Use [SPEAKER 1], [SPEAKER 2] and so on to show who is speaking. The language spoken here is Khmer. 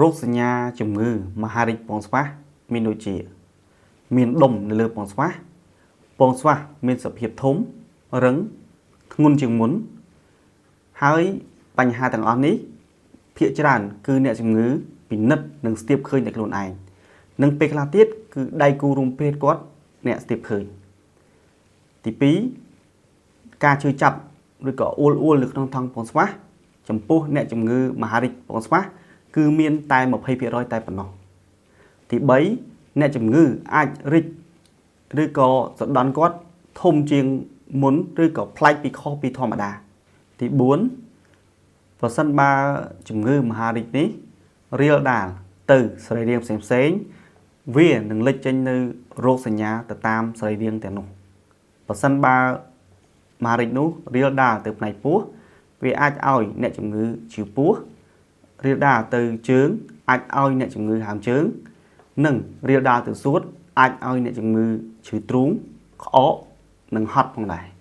[SPEAKER 1] រោគសញ្ញាជំងឺមហារីកពងស្វាស់មានដូចជា មានដុំនៅលើពងស្វាស់ពងស្វាស់មានសភាពធំរឹងធ្ងន់ជាងមុនហើយបញ្ហាទាំងអស់នេះភាគច្រើនគឺអ្នកជំងឺពិនិត្យនិងស្ទាបឃើញតែខ្លួនឯងនិងពេលខ្លះទៀតគឺដៃគូរួមភេទគាត់អ្នកស្ទាបឃើញទី2ការឈឺចាប់ឬក៏អួលអួលនៅក្នុងថង់ពងស្វាស់ចំពោះអ្នកជំងឺមហារីកពងស្វាស់គឺមានតែ20%តែប៉ុណ្ណោះទី3អ្នកជំងឺអាចរីកឬក៏សដន់គាត់ធំជាងមុនឬក៏ប្លែកពីខុសពីធម្មតាទី4ប្រសិនបើជំងឺមហារីកនេះរាលដាលទៅសរីរាង្គផ្សេងផ្សេងៗវានឹងលេចចេញនៅរោគសញ្ញាទៅតាមសរីរាង្គទាំងនោះប្រសិនបើមហារីកនោះរាលដាលទៅផ្នែកពោះវាអាចឲ្យអ្នកជំងឺឈឺពោះរាលដាលទៅជើងអាចឲ្យអ្នកជំងឺហើមជើង និងរាលដាលទៅសួតអាចឲ្យអ្នកជំងឺឈឺទ្រូងក្អកនិងហត់ផងដែរ។